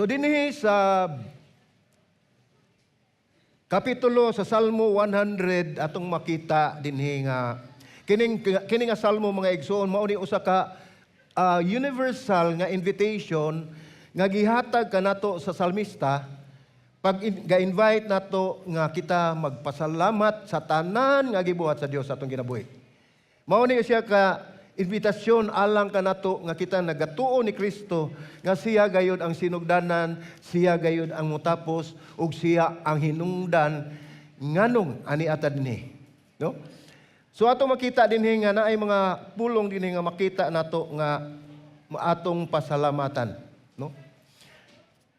So dinhi sa kapitulo sa Salmo 100, atong makita dinhi nga kining nga salmo, mga igsoon, mao ni usa ka universal nga invitation nga gihatag kanato sa salmista pag ga-invite nato nga kita magpasalamat sa tanan nga gibuhat sa Dios sa atong kinabuhi. Mao ni siya ka invitasyon alang kanato nga kita nagatuo ni Kristo, nga siya gayud ang sinugdanan, siya gayud ang mutapos ug siya ang hinungdan nganong ani atad ni. No? So ato makita dinhi nga naay mga pulong dinhi nga makita nato nga atong pasalamatan, no?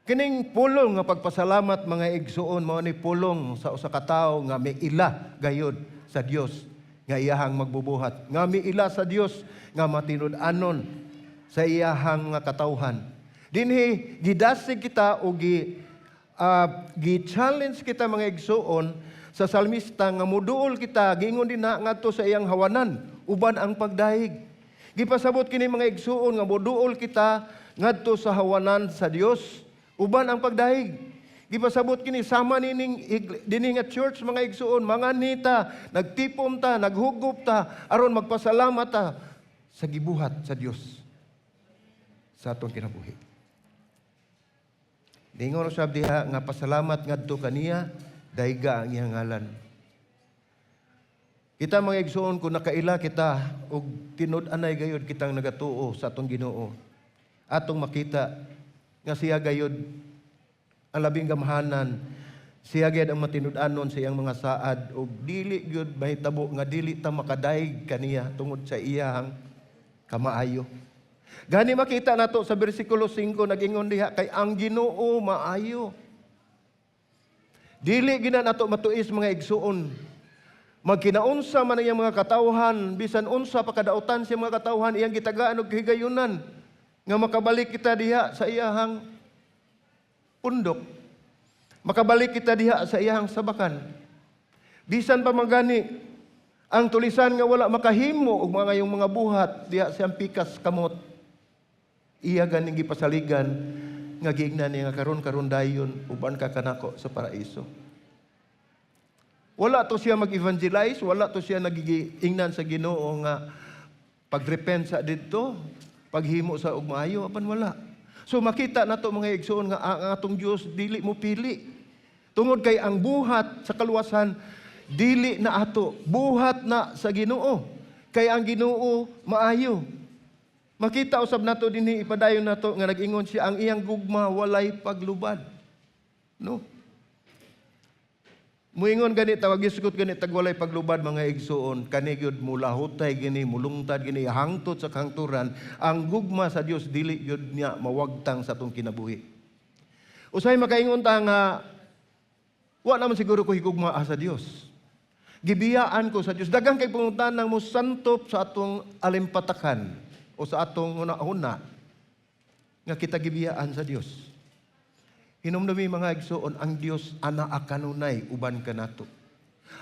Kining pulong nga pagpasalamat, mga igsuon, mao ni pulong sa usa ka tawo nga miila gayud sa Dios nga iyahang magbubuhat, nga miila sa Dios nga matinud-anon sa iyahang nga katawhan. Dinhi gidasig kita o gi-challenge kita, mga igsuon, sa salmista nga muduol kita, giingon dinha, ngadto sa iyang hawanan uban ang pagdayeg. Gipasabot kini, mga igsuon, nga muduol kita ngadto sa hawanan sa Dios uban ang pagdayeg. Gipasabot kini sama nining dinhi nga church, mga igsuon, mga nita, nagtipom ta, naghugup ta aron magpasalamat ta sa gibuhat sa Dios sa atong kinabuhi. Ningon usab diha nga pasalamat ngadto kaniya, dayga ang iyang ngalan. Kita, mga igsuon, kung nakaila kita og tinud-anay gayud kitang nagatuo sa atong Ginoo, atong makita nga siya gayud ang labing gamhanan, siya gayud ang matinud-anon sa iyang mga saad ug dili gyud mahitabo nga dili ta makadayeg kaniya tungod sa iyang kamaayo. Gani makita nato sa bersikulo 5, nag-ingon diha, kay ang Ginoo maayo. Dili gina nato matuis, mga igsuon. Magkinaunsa man ang iyang mga katawhan, bisan unsa pa kadautan sa mga katawhan, iyang gitagaan og kahigayunan nga makabalik kita diha sa iyahang pundok. Makabalik kita diha sa iyahang sabakan. Bisan pa magani ang tulisan nga wala makahimo og mga yung mga buhat diha sa iyang pikas kamot, iya ganing gipasaligan nga giingnan niya nga karon karon dayon uban ka kanako sa paraiso. Wala to siya mag-evangelize, wala to siya nagiingnan sa Ginoo nga pagrepent sa didto, paghimo sa og maayo, apan wala. So makita nato, mga igsoon, nga ang atong Dios dili mo pili. Tungod kay ang buhat sa kaluwasan dili na ato, buhat na sa Ginoo. Kay ang Ginoo maayo. Makita usab nato dinhi, ipadayon nato, nga nag-ingon siya ang iyang gugma walay paglubad. No? Muingon gani tawag gisgot gani tag walay paglubad, mga igsuon, kani gyud mulahutay gini, mulungtad gini hangtod sa kahangturan. Ang gugma sa Dios dili gyud niya mawagtang sa atong kinabuhi. Usay makaingon ta nga wa naman siguro ko higugma sa Dios. Gibiyaan ko sa Dios. Daghang kay pangutanang mosantop sa atong alimpatakan o sa atong huna-huna nga kita gibiyaan sa Dios. Hinumdumi, mga igsuon, ang Dios anaa kanunay uban kanato.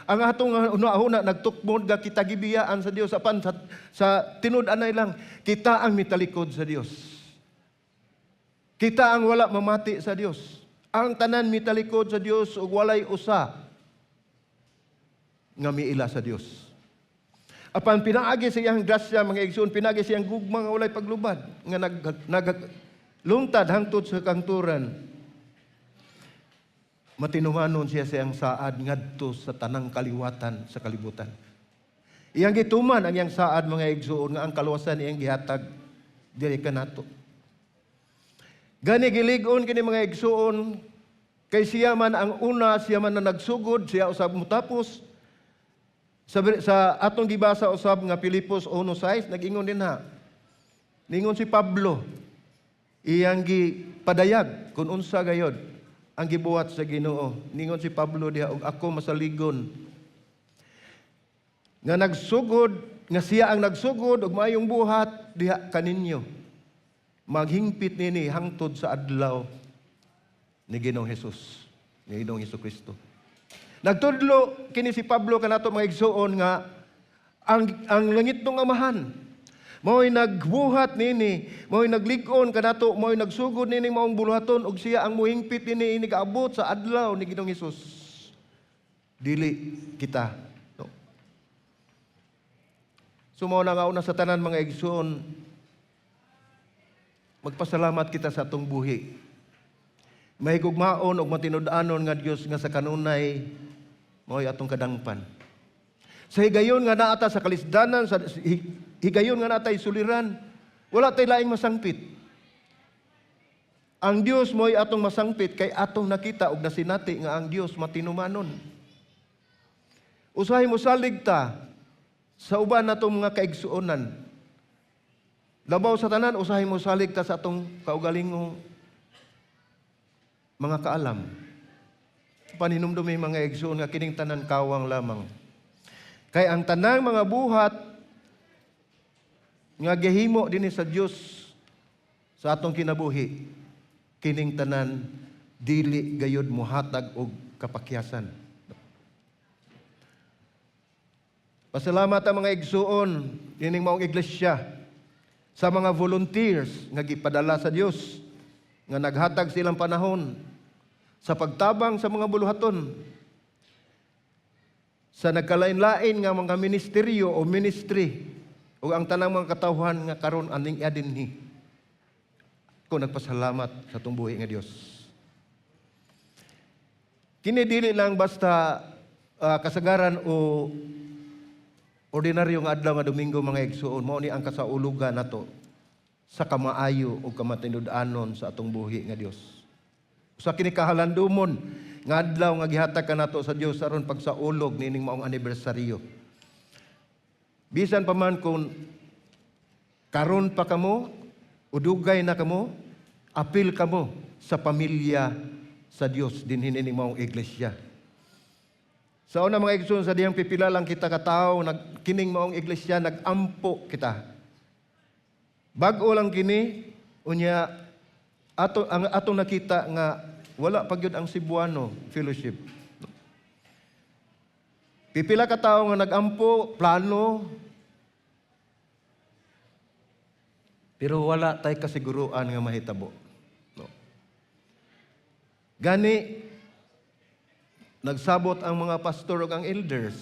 Ang atong huna-huna nagtukmod nga kita gibiyaan sa Dios, apan sa tinud-anay lang, kita ang mitalikod sa Dios. Kita ang wala mamati sa Dios. Ang tanan mitalikod sa Dios ug walay usa nga miila sa Dios. Apan pinaagi sa iyang grasya, mga igsoon, pinaagi sa iyang gugma nga walay paglubad nga nag lungtad hangtod sa kangturan. Matinumanon siya sa iyang saad ngadto sa tanang kaliwatan sa kalibutan. Iyang gituman ang iyang saad, mga igsoon, nga ang kaluwasan iyang gihatag diri kanato. Gani gilig-on kini, mga igsoon, kay siya man ang una, siya man na nagsugod, siya usab mutapos. Sa atong gibasa usab nga Filipos 1:6, nag-ingon din ha. Ningon si Pablo, iyang gipadayag kung unsa gayod ang gibuhat sa Ginoo. Ningon si Pablo diha, ug ako masaligon nga nagsugod, nga siya ang nagsugod og maayong buhat diha kaninyo, maghingpit nini hangtod sa adlaw ni Ginoong Hesus, ni Ginoong Hesus Kristo. Nagtudlo kini si Pablo kanato, mga igsuon, nga ang langitnong Amahan Mao'y nagbuhat nini, mao'y naglig-on kanato, mao'y nagsugod nini maong buluhaton ug siya ang muhingpit nini inigaabot sa adlaw ni Ginoong Hesus. Dili kita. No? So mao na nga una sa tanan, mga igsoon, magpasalamat kita sa atong buhi. Mahigugmaon og matinud-anon nga Dios nga sa kanunay mao'y atong kadangpan. Sa higayon nga naa ta sa kalisdanan, sa higayon nga naa tay suliran, wala tay laing masangpit. Ang Dios mo'y atong masangpit kay atong nakita og nasinati nga ang Dios matinumanon. Usahay mosalig ta sa uban natong mga kaigsuonan. Labaw sa tanan, usahay mosalig ta sa atong kaugalingong mga kaalam. Paninumdumi, mga igsoon, nga kining tanan kawang lamang. Kay ang tanang mga buhat nga gihimo dinhi sa Dios sa atong kinabuhi, kining tanan dili gayud mohatag og kapakyasan. Pasalamat ang mga igsuon dining maong iglesia sa mga volunteers nga gipadala sa Dios nga naghatag silang panahon sa pagtabang sa mga buluhaton sa nagkalain-lain nga mga ministeryo o ministry ug ang tanang mga katawhan nga karon aning dinhi. Ko nagpasalamat sa atong buhi nga Dios. Kini dili lang basta kasagaran o ordinaryo nga adlaw nga Domingo, mga igsuon. Mao ni ang kasaulugan nato sa kamaayo ug kamatinud-anon sa atong buhi nga Dios. Usa kini kahalandumon nga adlaw nga gihatag kanato sa Dios aron pagsaulog niining maong anibersaryo. Bisan pa man kung karon pa kamo, udugay na kamo, apil kamo sa pamilya sa Dios dinhi niining maong iglesia. Sa una, mga igsoon, sa dihang pipila lang kita katawo, nag, kining maong iglesia, nag-ampo kita. Bag-o lang kini, unya ato ang atong nakita nga wala pa gyud ang Cebuano Fellowship. Pipila ka tawo nga nag-ampo, plano, pero wala tay kasiguruan nga mahitabo. No. Gani nagsabot ang mga pastor ug ang elders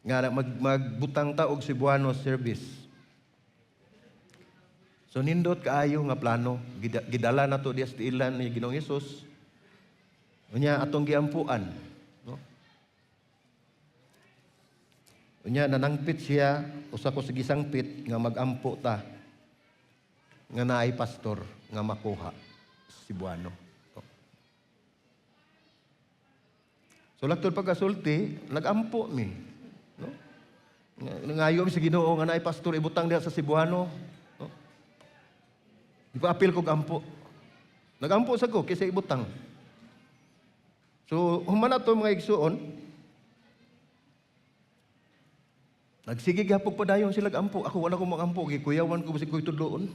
nga magbutang ta og Cebuano service. So nindot kaayo nga plano, gidala nato diya sa tiilan ni Ginoong Hesus. Unya atong giampuan, no? Unya nanangpit siya, usa ko sa gisangpit nga magampo ta nga naay pastor nga makuha Cebuano. No? So laktod pagkasulti, nagampo mi. No? Ngayo mi sa Ginoo nga naay pastor ibutang diha sa Cebuano. No? Di pa apil kog ampo. Nagampo sa ko kaysa ibutang. So human na to, mga igsuon, nagsige gihapon padayon sila ampo. Ako wala ko magampo, gikuyawan ko bisag ko'y tudloon.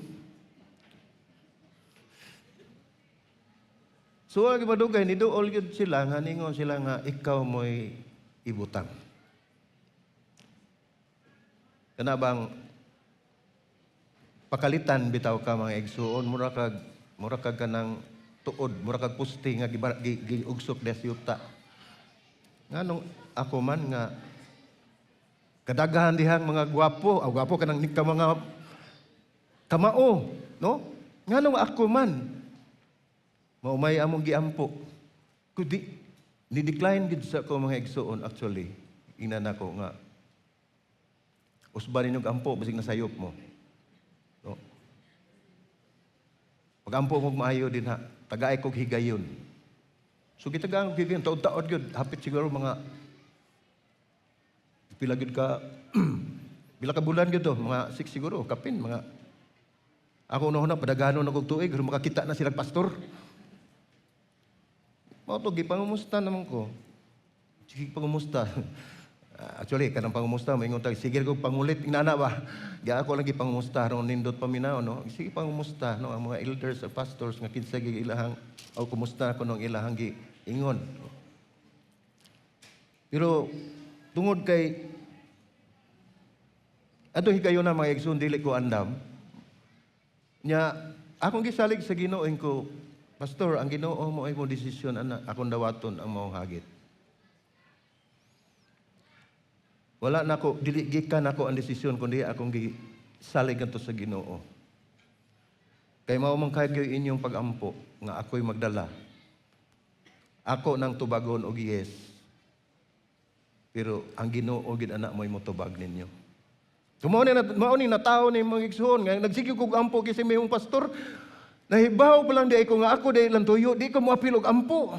So ang madugay ni duol gyud sila nga ningon sila nga ikaw mo'y ibutang. Kana bang pakalitan bitaw ka, mga igsuon, mura kag kanang tuod, mura kag puste nga giugsok des yuta. Nganong ako man nga kadaghan dihang mga gwapo, aw gwapo kanang ka mga kamao, no? Nganong ako man mao may among giampo. Kundi ni decline gid sa ko, mga igsuon, actually. Ingnan ako nga usba ninyo ampo basig nasayop mo. No? Pag-ampo mo maayo din ha, tagaay kog higayon. So gitagaan og higayon, taod-taod gyud, hapit siguro mga pila gyud ka pila ka bulan gyud to, mga 6 siguro, kapin mga ako una padaghanon na kog tuig, pero makakita na silang pastor. Mao to gipangumusta naman ko. Sige, pangumusta. Actually, kanang pangumusta, maingon tag sige kog pangulit inana ba. Gi ako lang gipangumusta ron nindot paminaw, no. Sige pangumusta, no, ang mga elders or pastors nga kinsa gi ilahang o kumusta ko nung ilahang giingon. Pero tungod kay Atong higayon na, mga igsoon, dili ko andam. Nya, akong gisalig sa Ginoo ko, "Pastor, ang Ginoo mo ay mo desisyon ana, akong dawaton ang maong hagit." Wala na ko, dili gikan ako ang desisyon, kundi akong gisalig ngadto sa Ginoo. Kay mao man kayo inyong pag-ampo nga ako'y magdala. Ako nang tubagon og yes. Pero ang Ginoo gid ana mo'y motubag ninyo. So mao ni natawo ni mga igsoon nga nagsige kog ampo kasi may pastor, nahibaw pa lang di ko nga ako di lang tuyo, di ko moapil og ampo.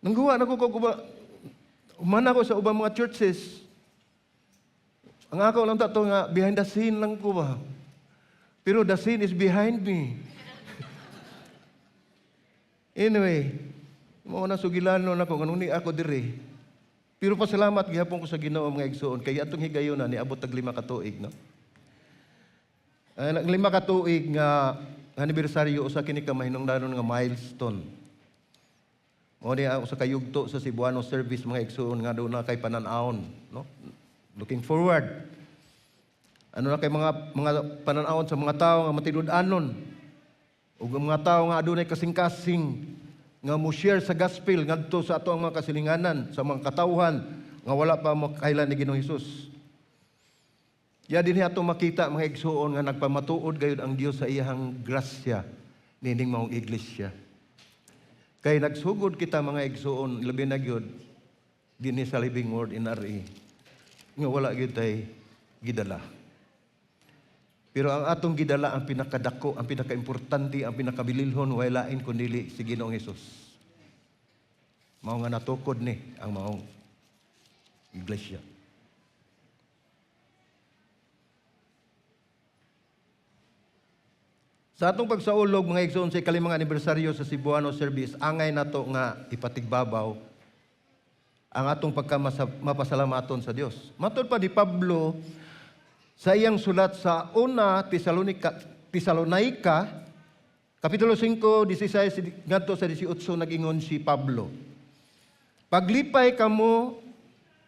Nangguwa na ko kog man ako sa ubang mga churches. Ang ako lang tato nga behind the scene lang ko ba. Pero the scene is behind me. Anyway, mao na sugilano nako nganong ni ako diri. Pero pasalamat gihapon ko sa Ginoo, mga igsoon, kay atong higayon na niabot tag 5 ka tuig, no. Ang 5 ka tuig nga anibersaryo, usa kini ka mahinungdanon nga milestone. Mao ni ang usa ka yugto sa Cebuano Service, mga igsoon, nga doon na kay panan-awon, no? Looking forward. Ano na kay mga panan-awon sa mga tawo nga matinud-anon ug ang mga tawo nga adunay kasing-kasing nga mo share sa gospel ngadto sa ato ang mga kasilinganan, sa mga katawhan nga wala pa makailan ni Ginoong Hesus. Ya dinhi ato makita, mga igsuon, nga nagpamatuod gayud ang Dios sa iyang grasya nining maong iglesia. Kay nagsugod kita, mga igsuon, labi na gyud dinhi sa Living Word NRE, nga wala gyud tay gidala. Pero ang atong gidala ang pinakadako, ang pinakaimportante, ang pinakabililhon, way lain kundi si Ginoong Hesus. Mao nga natukod ni ang maong iglesia. Sa atong pagsaulog, mga igsoon, sa ikalimang anibersaryo sa Cebuano Service, angay nato nga ipatigbabaw ang atong pagkamapasalamaton sa Dios. Matod pa ni Pablo sa iyang sulat sa una Tesalonica, Kapitulo 5, 16 ngadto sa 18, nag-ingon si Pablo, "Paglipay kamo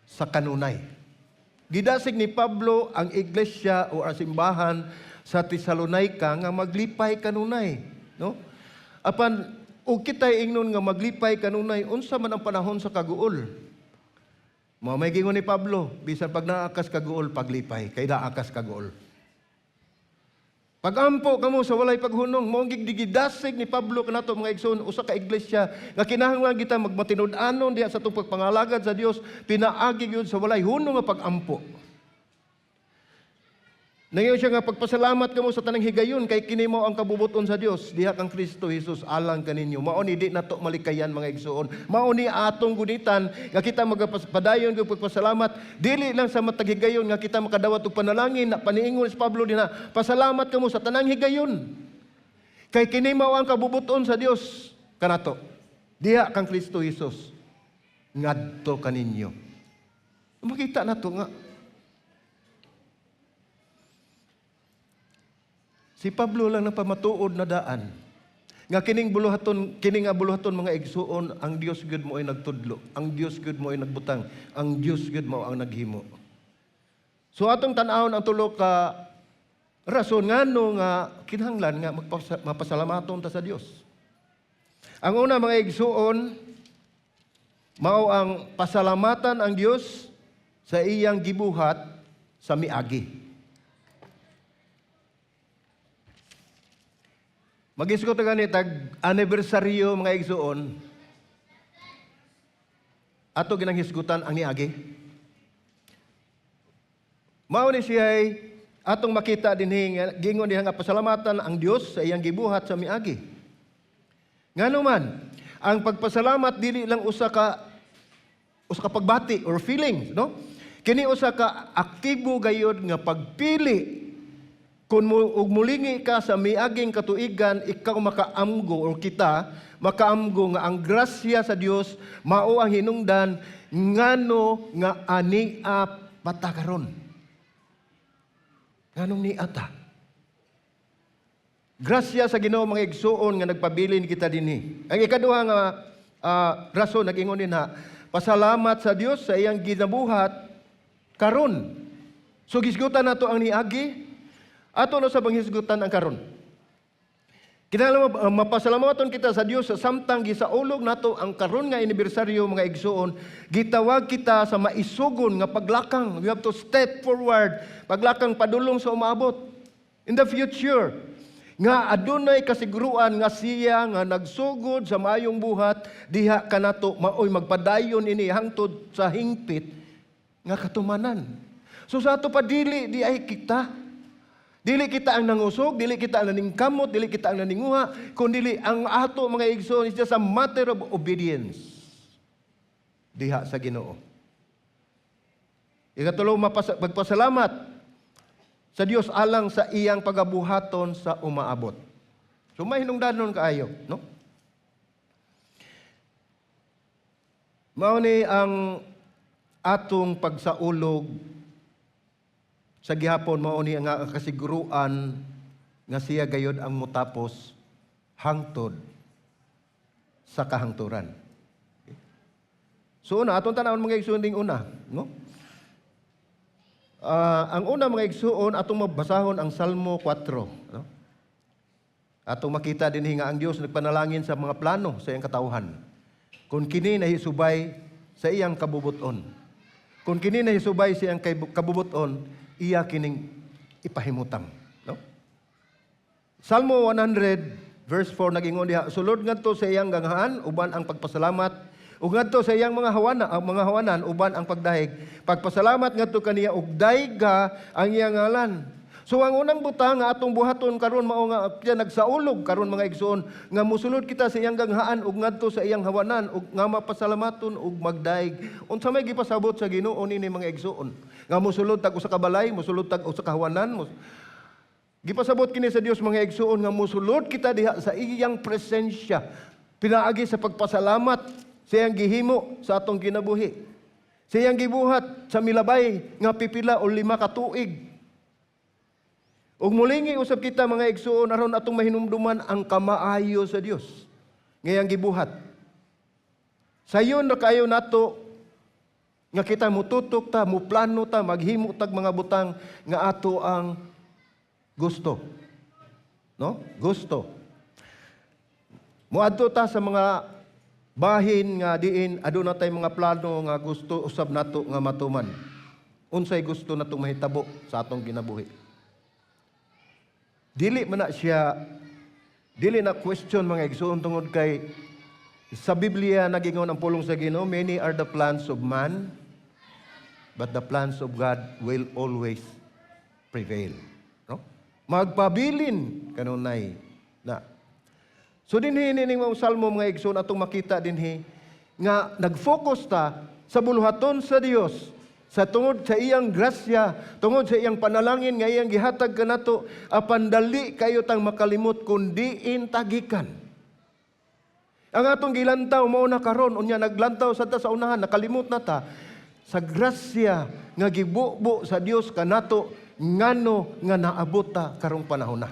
sa kanunay." Gidasig ni Pablo ang iglesia o ang simbahan sa Tesalonica nga maglipay kanunay, no? Apan og kita'y ingnon nga maglipay kanunay, unsa man ang panahon sa kaguol? Mao may gingon ni Pablo, bisan pag naakas kaguol, paglipay, kay naakas kaguol. Pagampo kamo sa walay paghunong, mao gidasig ni Pablo kanato, mga igsoon, usa ka iglesia nga kinahanglan kita magmatinud-anon diha sa atong pagpangalagad sa Dios, pinaagi gyud sa walay hunong nga pagampo. Nangayon siya nga pagpasalamat kamo sa tanang higayon kay kini mao ang kabubuton sa Dios diha kang Kristo Jesus alang kaninyo. Mao ni di nato malikayan, mga igsoon. Mao ni atong gunitan nga kita magpadayon og pagpasalamat dili lang sa matag higayon nga kita makadawat og panalangin na paniingon si Pablo dinha, pasalamat kamo sa tanang higayon. Kay kini mao ang kabubuton sa Dios kanato diha kang Kristo Jesus ngadto kaninyo. Makita nato nga si Pablo lang napamatuod na daan. Nga kining buluhaton, kini nga buluhaton, mga igsuon, ang Dios gyud mo ay nagtudlo, ang Dios gyud mo ay nagbutang, ang Dios gyud mo ang naghimo. So atong tan-awon ang tulo ka rason ngano nga kinahanglan nga mapasalamaton ta sa Dios. Ang una, mga igsuon, mao ang pasalamatan ang Dios sa iyang gibuhat sa miagi. Mag-isgot ta gani tag anibersaryo, mga igsuon. Ato ginang hisgutan ang niagi. Mao ni siya atong makita dinhi nga gingon diha nga pasalamatan ang Dios sa iyang gibuhat sa miagi. Ngano man, ang pagpasalamat dili lang usa ka pagbati or feelings, no? Kini usa ka aktibo gayod nga pagpili. Kung ug mulingi ka sa miaging katuigan, ikaw makaamgo or kita makaamgo nga ang grasya sa Dios mao ang hinungdan ngano nga ania patakaron. Nganong niata? Grasya sa Ginoo, mga igsuon, nga nagpabilin kita dinhi. Ang ikaduha nga rason, nag-ingon din ha, Pasalamat sa Dios sa iyang ginabuhat karon. So gisgutan nato ang niagi, ato na sa panghisgutan ang karon. Kinahanglan mapasalamaton kita sa Dios sa samtang gisaulog nato ang karon nga anibersaryo, mga igsuon, gitawag kita sa maisugon nga paglakang. We have to step forward, paglakang padulong sa umaabot. In the future, nga adunay kasiguruan nga siya nga nagsugod sa maayong buhat diha kanato maoy magpadayon ini hangtod sa hingpit nga katumanan. So sa ato pa, dili diay kita. Dili kita ang nangusog, dili kita ang naningkamot, dili kita ang naninguha, kundi ang ato, mga igsoon, is just a matter of obedience diha sa Ginoo. Ikatulo, magpasalamat sa Dios alang sa iyang pagabuhaton sa umaabot. So mahinungdanon kaayo, no? Mao ni ang atong pagsaulog sa gihapon, mao ni ang kasiguruan nga siya gayod ang mutapos hangtod sa kahangturan. So una, atong tanawon, mga igsoon, ding una, no? Ang una, mga igsuon, atong mabasahon ang Salmo 4, no? Atong makita din nga ang Dios nagpanalangin sa mga plano sa iyang katawhan. Kung kini nahisubay sa iyang kabubuton. Kung kini nahisubay sa iyang kabubuton, iya kining ipahimutang, no? Salmo 100 verse 4 nagingon diha, "Sulod ngadto sa iyang ganghaan uban ang pagpasalamat ug ngadto sa iyang mga hawana, ang mga hawanan uban ang pagdayeg. Pagpasalamat ngadto kaniya ug dayga ang iyang ngalan." So ang unang butang nga atong buhaton karon mao nga kita nagsaulog karon, mga igsoon, nga mosulod kita sa iyang ganghaan ug ngadto sa iyang hawanan ug nga mapasalamaton ug magdayeg. Unsa may gipasabot sa Ginoo nini, mga igsoon? Nga mosulod tag usa ka balay, mosulod tag usa ka hawanan, gipasabot kini sa Dios, mga igsoon, nga mosulod kita diha sa iyang presensya pinaagi sa pagpasalamat sa iyang gihimo sa atong kinabuhi. Sa iyang gibuhat sa milabay nga pipila o 5 ka tuig. Ug mulingi usab kita, mga igsoon, aron atong mahinumduman ang kamaayo sa Dios nga iyang gibuhat. Sayon ra kayo nato nga kita mututok ta, muplano ta, maghimo tag mga butang nga ato ang gusto. No? Gusto. Muadto ta sa mga bahin nga diin aduna tay mga plano nga gusto usab nato nga matuman. Unsay gusto natong mahitabo sa atong kinabuhi. Dili man na siya, dili na question, mga igsoon, tungod kay sa Biblia nagingon ang pulong sa Ginoo, "Many are the plans of man, but the plans of God will always prevail." No? Magpabilin kanunay na. So dinhi nining mga salmo, mga igsoon, atong makita dinhi nga nag-focus ta sa buluhaton sa Dios sa tungod sa iyang grasya, tungod sa iyang panalangin nga iyang gihatag kanato, apan dali kayo tang makalimot kun diin tagikan. Ang atong gilantaw mao na karon, unya naglantaw sa ta sa unahan, nakalimot na ta sa grasya nga gibubo sa Dios kanato ngano nga naabot ta karong panahon na.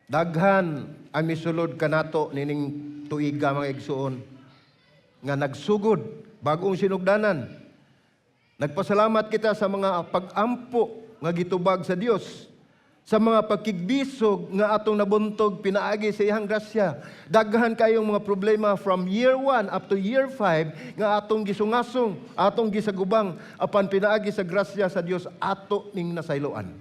Daghan ang misulod kanato nining tuiga, mga igsuon, nga nagsugod bagong sinugdanan. Nagpasalamat kita sa mga pag-ampo nga gitubag sa Dios, sa mga pagkigbisog nga atong nabuntog pinaagi sa iyang grasya. Daghan kayong mga problema from year 1 up to year 5 nga atong gisungasong, atong gisagubang, apan pinaagi sa grasya sa Dios ato ning nasayloan.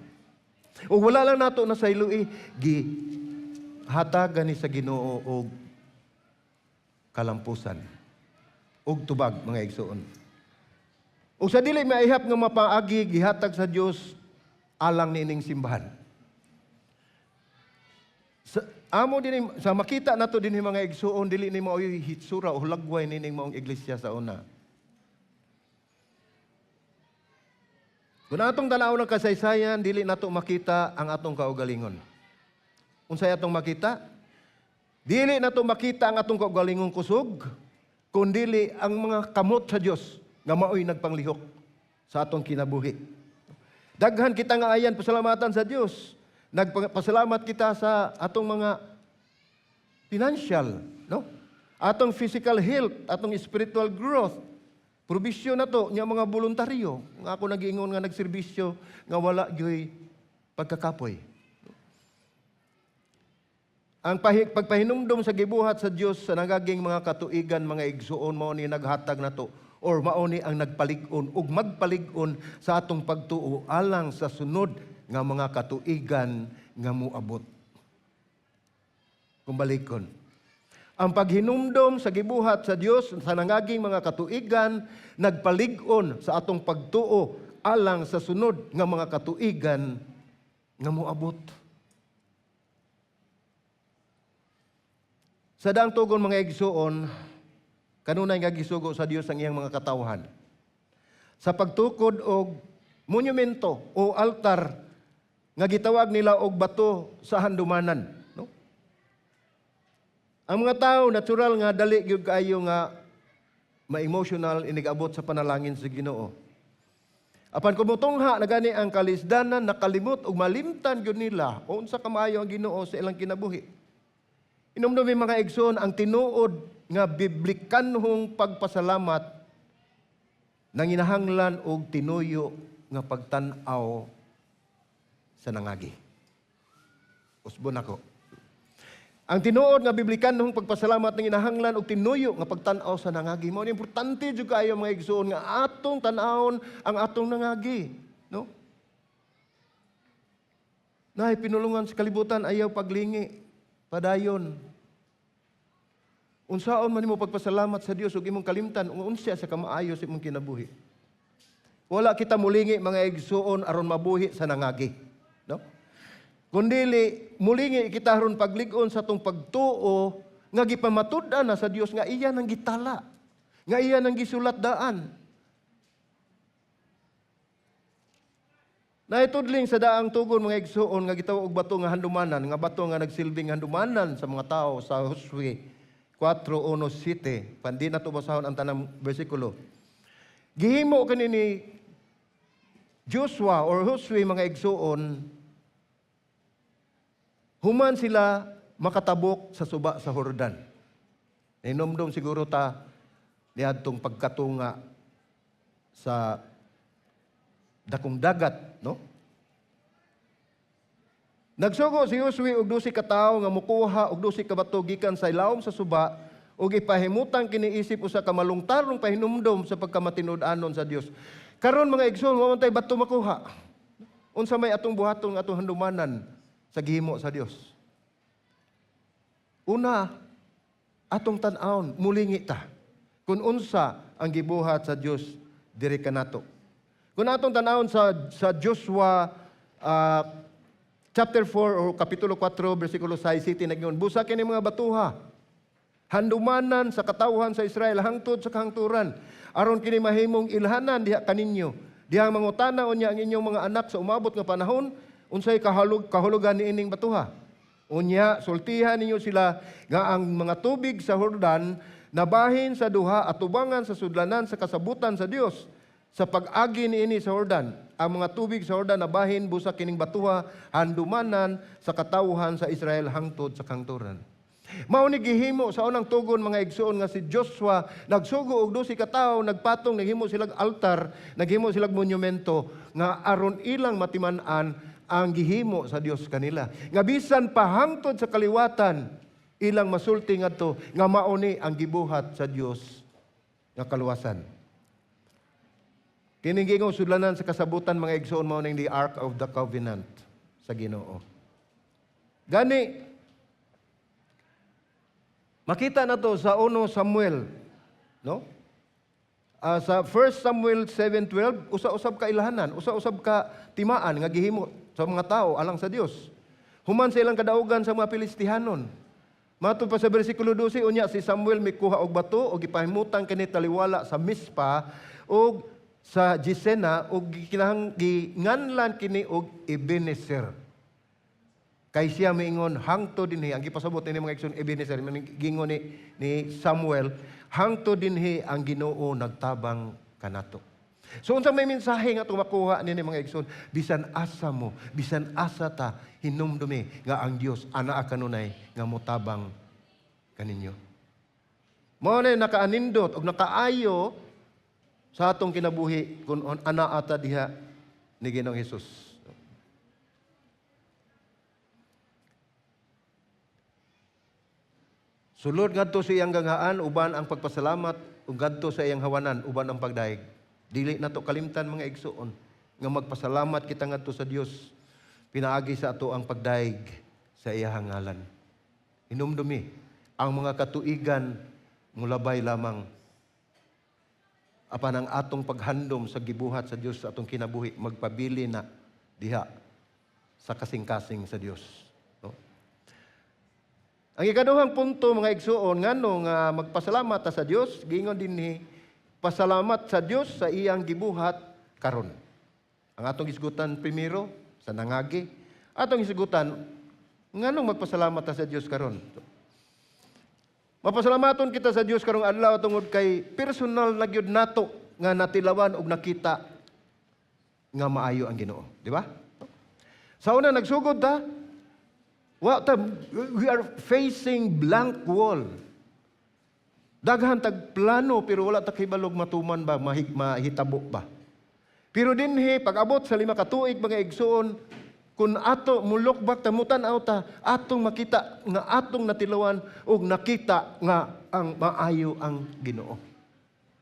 Ug wala lang nato nasayloi, gihatagan ni sa Ginoo og kalampusan ug tubag, mga igsoon. Ug sa dili maihap nga mapaagi gihatag sa Dios alang niining simbahan. Sa amo din sa makita nato dinhi, mga igsuon, dili ni maoy hitsura o hulagway nining maong iglesia sa una. Kung atong tan-awon ng kasaysayan, dili nato makita ang atong kaugalingon. Unsay atong makita? Dili nato makita ang atong kaugalingong kusog, kundili ang mga kamot sa Dios nga maoy nagpanglihok sa atong kinabuhi. Daghan kita nga ayan pasalamatan sa Dios. Nagpasalamat kita sa atong mga financial, no? Atong physical health, atong spiritual growth, provision na to nya mga voluntaryo nga ako nagiingon nga nagserbisyo nga wala gyoy pagkakapoy. Ang pagpahinumdom sa gibuhat sa Dios sa nangaging mga katuigan, mga igsuon, mao ni naghatag nato or mao ni ang nagpalig-on ug magpalig-on sa atong pagtuo alang sa sunod nga mga katuigan nga moabot. Kung balikon, ang paghinumdom sa gibuhat sa Dios sa nangaging mga katuigan nagpalig-on sa atong pagtuo alang sa sunod nga mga katuigan nga moabot. Sa daang tugon, mga igsuon, kanunay nga gisugo sa Dios ang iyang mga katawhan sa pagtukod og monumento o altar nga gitawag nila og bato sa handumanan, no? Ang mga tao, natural nga dali gyud kaayo nga ma-emotional inigabot sa panalangin sa Ginoo. Apan kung mutungha na gani ang kalisdanan, nakalimot ug malimtan gyud nila unsa kamaayo ang Ginoo sa ilang kinabuhi. Inumdumi, mga igsoon, ang tinuod nga biblikanhong pagpasalamat nanginahanglan og tinuyo nga pagtan-aw sa nangagi. Usbon ako. Ang tinuod nga biblikanhong pagpasalamat nanginahanglan og tinuyo nga pagtan-aw sa nangagi. Mao ni importante jud kaayo, mga igsoon, nga atong tan-awon ang atong nangagi, no? Naay pinulungan sa kalibutan, ayaw paglingi. Padayon. Unsaon man nimo pagpasalamat sa Dios ug imong kalimtan ung unsa sa kamaayo sa imong kinabuhi? Wala kita mulingi, mga igsuon, aron mabuhi sa nangagi, no? Kundili mulingi kita aron paglig-on sa atong pagtuo nga gipamatud-an na sa Dios nga iya nang gitala, nga iya nang gisulat daan. Naitudling sa daang tugon, mga igsuon, nga gitawag og bato nga handumanan, nga bato nga nagsilbing handumanan sa mga tao sa Josue 4:1-7. Pandi na to basahon ang tanang bersikulo. Gihimo kini ni Joshua or Josue, mga igsuon, human sila makatabok sa suba sa Jordan. Ninomdom siguro ta niadtong pagkatunga sa dakong dagat, no? Nagsugo si Josue og 12 ka tawo nga mukuha og 12 ka bato gikan sa ilawom sa suba ug ipahimutang kini isip usa ka malungtarong pahinumdom sa pagkamatinud-anon sa Dios. Karon, mga igsoon, wa man tay bato makuha. Unsa may atong buhaton nga atong handumanan sa gihimo sa Dios? Una, atong tan-awon, mulingi ta kung unsa ang gibuhat sa Dios diri kanato. Kung atong tan-awon sa Joshua chapter 4 o kapitulo 4 bersikulo 6 city nagingon, "Busa kini mga batuha handumanan sa katawhan sa Israel hangtod sa kahangturan, aron kini mahimong ilhanan diha kaninyo dihang mangutana unya ang inyong mga anak sa umabot nga panahon unsay kahulugan niining batuha. Unya sultihan ninyo sila nga ang mga tubig sa Jordan nabahin sa duha atubangan sa sudlanan sa kasabutan sa Dios. Sa pag-agi niini sa Jordan, ang mga tubig sa Jordan nabahin, busa kining batuha handumanan sa katawhan sa Israel hangtod sa kahangturan." Mao ni gihimo sa unang tugon, mga igsuon, nga si Joshua nagsugo og 12 ka tawo, nagpatong, naghimo silag altar, naghimo silag monumento nga aron ilang matiman-an ang gihimo sa Dios kanila. Nga bisan pa hangtod sa kaliwatan ilang masulti ngadto nga mao ni ang gibuhat sa Dios nga kaluwasan. Kining giingong sudlanan sa kasabutan, mga igsoon, mao ning the Ark of the Covenant sa Ginoo. Gani makita na to sa 1 Samuel, no? Sa 1 Samuel 7:12, usa-usab ka ilhanan, usa-usab ka timaan nga gihimo sa mga tao alang sa Dios human sa ilang kadaugan sa mga Pilistihanon. Matod pa sa bersikulo 12, unya si Samuel mikuha og bato og gipahimutang kini taliwala sa Mispa og sa Jesena og gikinahang ginganlan kini og Ebenezer. Kay siya miingon, hangtod dinhi, ang gipasabot ni mga igsoon, Ebenezer, gingon ni Samuel, hangtod dinhi ang Ginoo nagtabang kanato. So unsa may mensahe nga atong makuha nini, mga igsoon? Bisan asa mo, bisan asa ta, hinumdumi nga ang Dios anaa kanunay nga motabang kaninyo. Mao na nakaanindot og nakaayo sa atong kinabuhi kung anaa ta diha ni Ginoong Hesus. Sulod ngadto sa iyang ganghaan uban ang pagpasalamat ug ngadto sa iyang hawanan uban ang pagdayeg. Dili nato kalimtan, mga igsoon, nga magpasalamat kita ngadto sa Dios pinaagi sa ato ang pagdayeg sa iyang ngalan. Hinumdumi ang mga katuigan mulabay lamang, apan ang atong paghandom sa gibuhat sa Dios sa atong kinabuhi magpabili na diha sa kasing-kasing sa Dios. No? Ang ikaduhang punto, mga igsuon, ngano nga magpasalamat ta sa Dios, giingon dinhi, pasalamat sa Dios sa iyang gibuhat karon. Ang atong isgutan primero sa nangagi, atong isgutan nganong magpasalamat ta sa Dios karon. Mapasalamaton kita sa Dios karong adlaw tungod kay personal na gyud nato nga natilawan og nakita nga maayo ang Ginoo, di ba? Sa una nagsugod ta, wa ta, we are facing blank wall. Daghan tag plano pero wala ta kahibalog matuman ba, mahitabo ba. Pero dinhi pag-abot sa 5 ka tuig, mga igsoon, kung ato mu-look back ta, mutan-aw ta, atong makita nga atong natilawan ug nakita nga ang maayo ang Ginoo.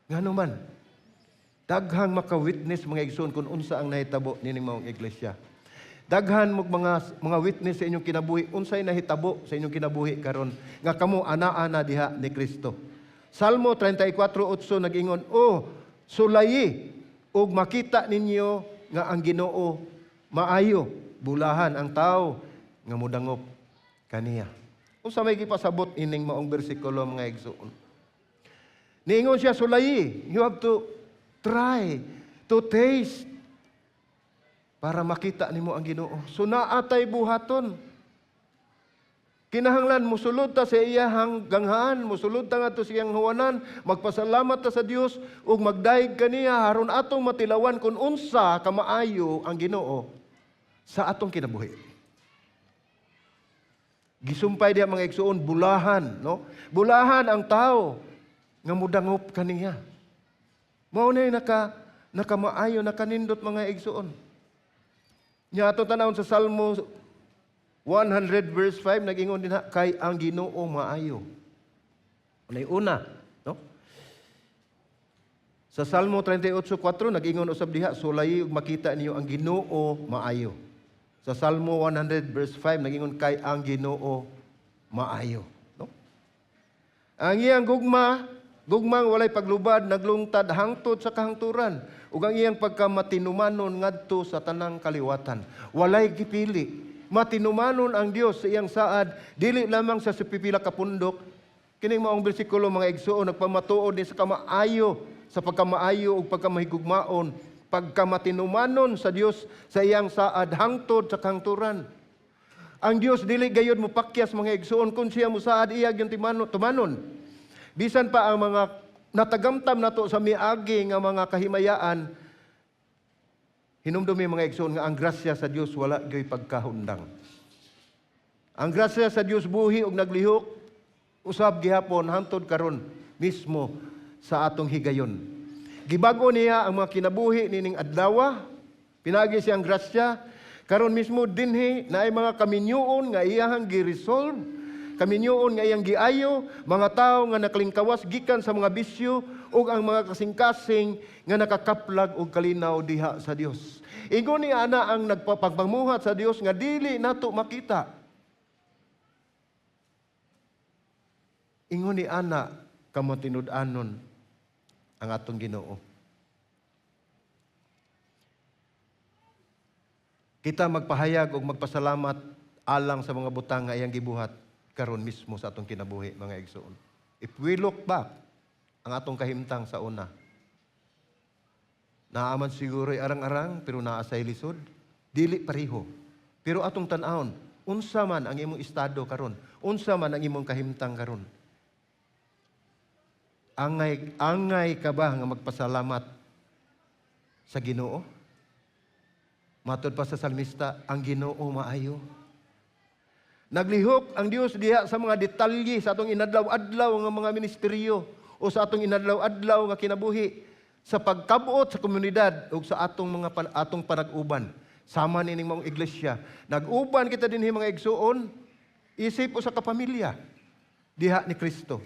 Ngano man daghang maka-witness, mga igsoon, kung unsa ang nahitabo nining maong iglesia. Daghan mo mga witness sa inyong kinabuhi unsay nahitabo sa inyong kinabuhi karon nga kamo ana-ana diha ni Kristo. Salmo 34:8 nag-ingon, "Oh, sulayi ug makita ninyo nga ang Ginoo maayo, bulahan ang tao nga mudangop kaniya." Unsa may gipasabot ining maong bersikulo, mga igsoon? Niingon siya, sulayi, you have to try to taste para makita nimo ang Ginoo. So naa tay buhaton. Kinahanglan musulod ta sa iyahang ganghaan, musulod ta ngadto sa iyang huwanan, magpasalamat ta sa Dios ug magdayeg kaniya aron atong matilawan kung unsa kamaayo ang Ginoo sa atong kinabuhi. Gisumpay diha, mga igsuon, bulahan, no? Bulahan ang tao nga mudangop kaniya. Mao na nakamaayo, nakanindot, mga igsuon. Nya ato tanawon sa Salmo 100 verse 5, nag-ingon din ha, kay ang Ginoo maayo. Unay una, no? Sa Salmo 38:4 nag-ingon usab diha, sulayi ug makita niyo ang Ginoo maayo. Sa Salmo 100 verse 5 nag-ingon, kay ang Ginoo maayo, no? Ang iyang gugma, gugmang walay paglubad, naglungtad hangtod sa kahangturan, ug ang iyang pagkamatinumanon ngadto sa tanang kaliwatan. Walay gipili. Matinumanon ang Dios sa iyang saad, dili lamang sa pipila ka pundok. Kining maong bersikulo, mga igsuon, nagpamatuod ni sa kamaayo, sa pagkamaayo ug pagkamahigugmaon, pagkamatinumanon sa Dios sa iyang saad hangtod sa kahangturan. Ang Dios dili gayud mopakyas, mga igsuon, kung siya mosaad, iya gyud tumanon. Bisan pa ang mga natagamtam nato sa miagi nga mga kahimayaan, hinumdumi, mga igsoon, nga ang grasya sa Dios wala gyoy pagkahundang. Ang grasya sa Dios buhi ug naglihok usab gihapon hantod karon mismo sa atong higayon. Gibag-o niya ang mga kinabuhi nining adlaw, pinaagi siyang grasya. Karon mismo dinhi naay mga kaminyuon nga iyahang gi-resolve, kaminyuon nga iyang giayo, mga tawo nga nakalingkawas gikan sa mga bisyo ug ang mga kasing-kasing nga nakakaplag og kalinaw diha sa Dios. Ingon ni ana ang nagpapagpamuhat sa Dios nga dili nato makita. Ingon ni ana kamatinud-anon ang atong Ginoo. Kita magpahayag ug magpasalamat alang sa mga butang nga iyang gibuhat karon mismo sa atong kinabuhi, mga igsoon. If we look back, ang atong kahimtang sa una, naaman siguro arang-arang, pero naa say lisod, dili pareho. Pero atong tan-awon, unsa man ang imong estado karon, unsa man ang imong kahimtang karon. Angay ka ba nga magpasalamat sa Ginoo? Matod pa sa salmista, ang Ginoo maayo. Naglihok ang Dios diha sa mga detalye sa atong inadlaw-adlaw nga mga ministeryo o sa atong inadlaw-adlaw nga kinabuhi, sa pagkabuot sa komunidad ug sa atong panag-uban. Sama nining maong iglesia. Nag-uban kita dinhi, mga igsuon, isip usa ka pamilya diha ni Kristo.